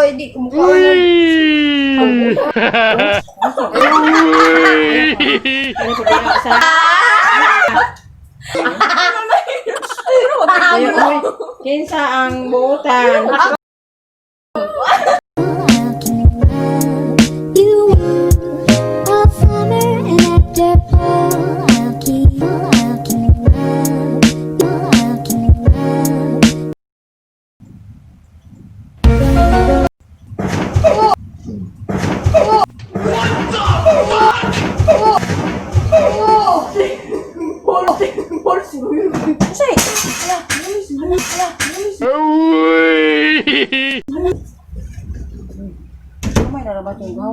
Oy, di kumukha mo. Ano po ba sa? Uy, uy. Kinsa ang buutan? You all summer and after fall, I'll keep, I'll keep. May narabat yung gaw.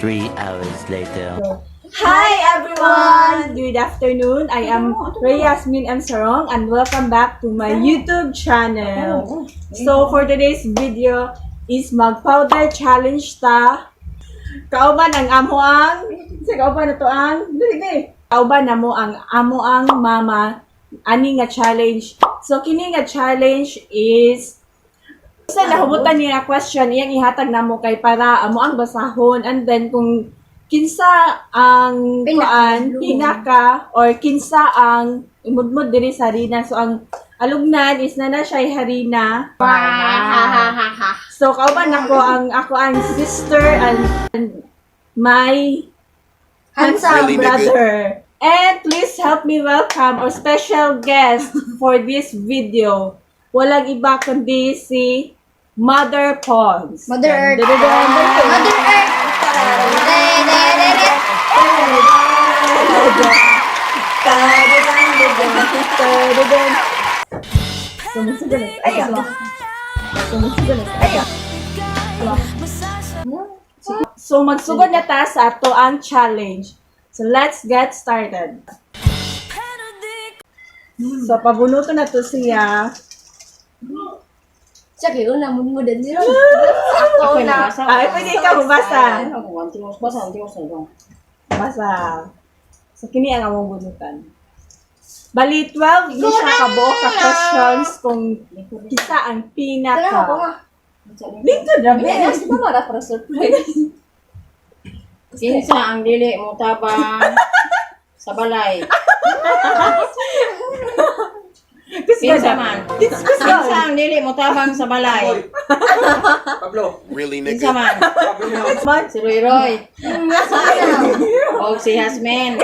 3 hours later. Hi everyone! Good afternoon. I am Reyasmin M. Sarong and welcome back to my YouTube channel. So for today's video is mag-powder challenge ta. Kauban ang amo ang sa kauban na to ang dili dili. Kauban na mo ang amo ang mama ani nga challenge. So kini nga challenge is sa nahubutan niya question iyang ihatag namo kay para amo ang basahon and then kung kinsa ang kuan pinaka or kinsa ang imudmod diri sa harina, so ang alugnan is na na siya harina. So kauban nako ang ako ang sister and my handsome Handsome. brother, and please help me welcome our special guest for this video, walang iba kundi si Mother Pons. Mother Earth. Dun, dun, dun, dun, dun. Mother Earth. De, de, de, de. So magsugod na ta sa ato ang challenge. So let's get started. So pabunuto na to siya. Siya kayo na mo din nila. Ako na. Ay, pwede ikaw mabasa. Basa, ang tingos sa dong. Basa. So kini ang among bunutan. Bali 12 ni siya kabuok ka questions kung kinsa ang Tara pinaka. ako nga. Lingkod ra be. Ba para surprise? Kinsa ang dili mo tabang sa balay? Kinsa man? Kinsa ang dili mo tabang sa balay? Pablo. Really, Kinsa nigga? man? Man, Si Roy Roy. O si Hasmin.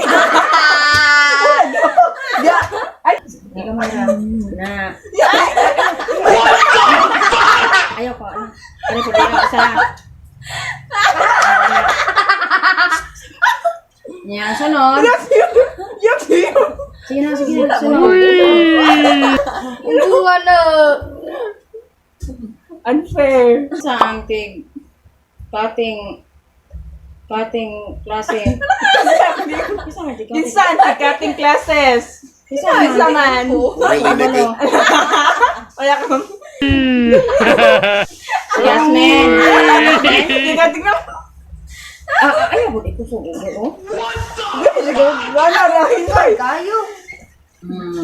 Ikaw man na. Na. Ayaw ko. Ano? Ano po ba sa? Yan, sunod. Sige na, sige na, sunod. Hindi na. Unfair. Sa ang tig cutting cutting klase. Isa man tig Kinsa ang cutting classes? Kinsa man? Kinsa man? Really, nigga? Wala ka man. Si Yasmin. Tingnan, tingnan. Ah, ah, ayaw ko ito sa ulo. Oh. Wala na, hinay. Kayo.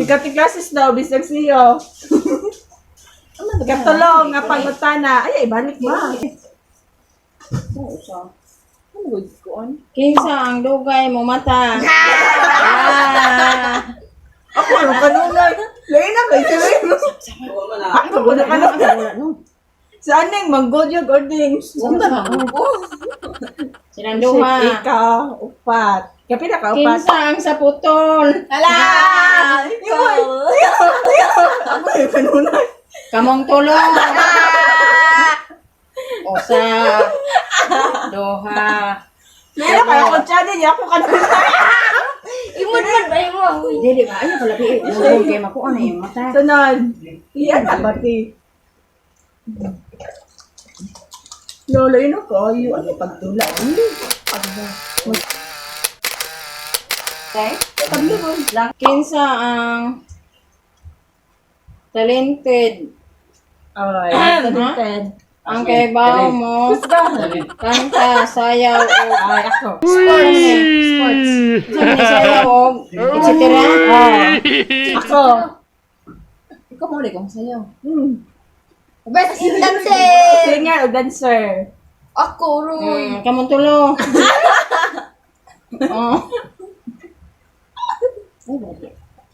Cutting classes daw, bisag siyo. Katulong nga pangutana. Ay, ibalik ba? Ano good ko on? Kinsa ang dugay mo mata? Ah. Ako, ano kanunay? Lain na kayo, lain. Ako, wala ka na. Saan nang manggod yung ording? Silang duha. Ikaw, upat. Kapila ka, upat. Kinsa ang saputol? Hala! Ikaw! Ako yung kanunay. Kamong tulong. Usa. Duha. Lain na kayo, kung tiyan niya, ako kanunay. Imod man ba imo? Dili ba? Ayaw pala bi. Mugol kay makuha na yung mata. Sunod. Iyan na pati. Lolo, yun ako. Yung ano, pagtula. Hindi. Okay? Kinsa ang talented Ay, talented. ang kaibaw mo kanta, sayaw o Ay, ako. sports, sports. Sa mga sayaw o etc. Ako. Ikaw mo ulit kung sayaw. Best in dancer. Singer o dancer? Ako, Roy. Kamong tulo. Oh.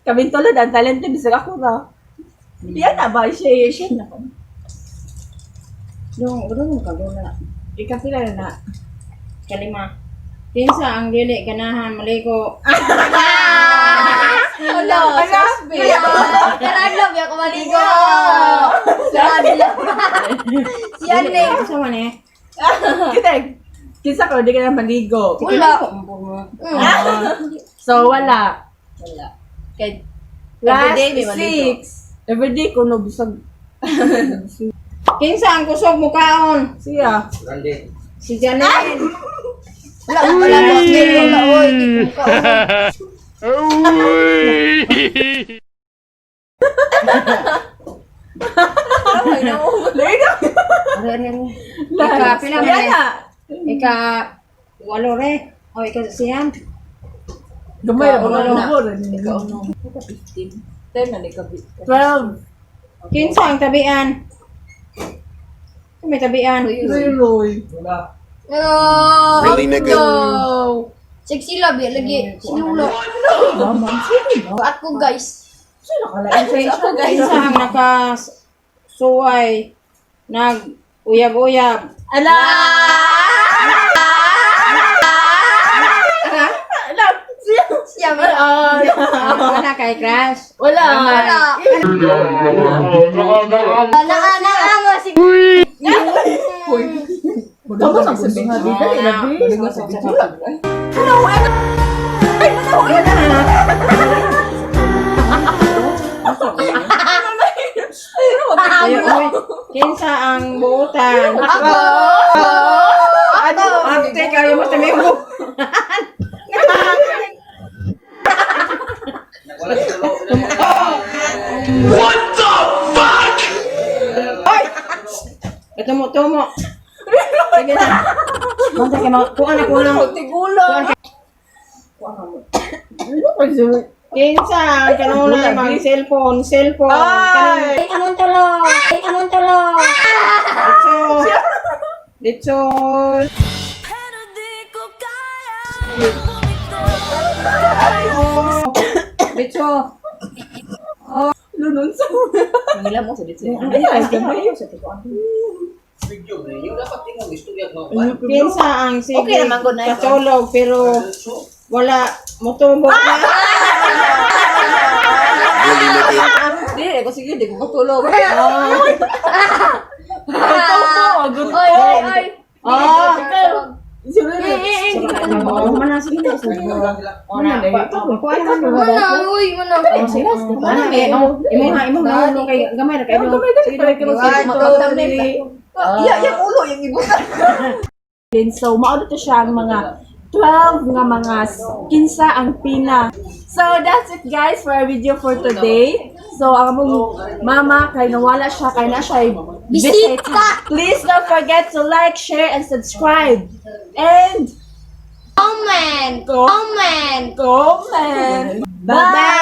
Kaming tulad, ang talented, bisag ako ra. Yan na ba? Siya, siya na. Dong, dong kagula. Ikapila na na. Kalima. Kinsa ang dili ganahan maligo? Wala, sasbi. Karadlo, biya ko maligo. Karadlo. Si Ane. Kinsa man eh? Kita, kinsa ko, di ka na maligo. Wala. So, wala. Wala. Kay Last Everyday may maligo. six. Everyday ko no bisag. Kinsa ang kusog mukaon? Siya. Grande. Si Janelle. Wala, wala, wala, wala, oy, di ko kaon. Are, are, are. Ika, pila man Yan eh? na. Ika, walo re. O, ika siyam. Gamay ra Ikaw, ba na. ko? Ikaw no. Ika 15. 10 na ni ka. 12. Kinsa ang tabian? May tabian. Roy Roy. Wala. No. Really, nigga? No. Sexy love, ya, lagi. Sinulo. At ko, guys. Kinsa ang nakasuway nag uyab-uyab? Ala! Siya, wala. Ah, wala kay crush. Wala. Wala. Naa, naa, mo, si Tapos ang sabihin. Ay, oy. Kinsa ang buutan? Ako. Ano? Ate, kayo mo sa mo. Wala sa tulo. Ito mo, tumo. Sige na. Basta kay mga kuan na kuan. Tigulo. Kinsa ang kanunay mag cellphone, cellphone. Ay! Amon tulo. Amon tulo. Ditso. Ditso. Ditso. Lunun sa Mangila mo sa dito. Ay, ay, gamay. Video na yun. Dapat tingnan istorya mo. Kinsa ang sige Okay naman, good night. katulog pero wala motubo na. Really, nigga? Di, ko sige, di ko matulog. Oy, oy, oy. Oh. Siguro Oh, mana sige na. Oh, na. Kuan na. Mana, uy, mana. Mana eh, oh, imo ha, imo ha, kay gamay ra kay. Gamay dali para kay One, two, three. Iya, yung ulo, yung ibutan. Then, so, mao to siya ang mga 12 nga mga kinsa ang pina. So, that's it guys for our video for today. So, ang among mama, kay nawala siya, kay na siya Bisita! Please don't forget to like, share, and subscribe. And Comment. Comment. comment. Bye!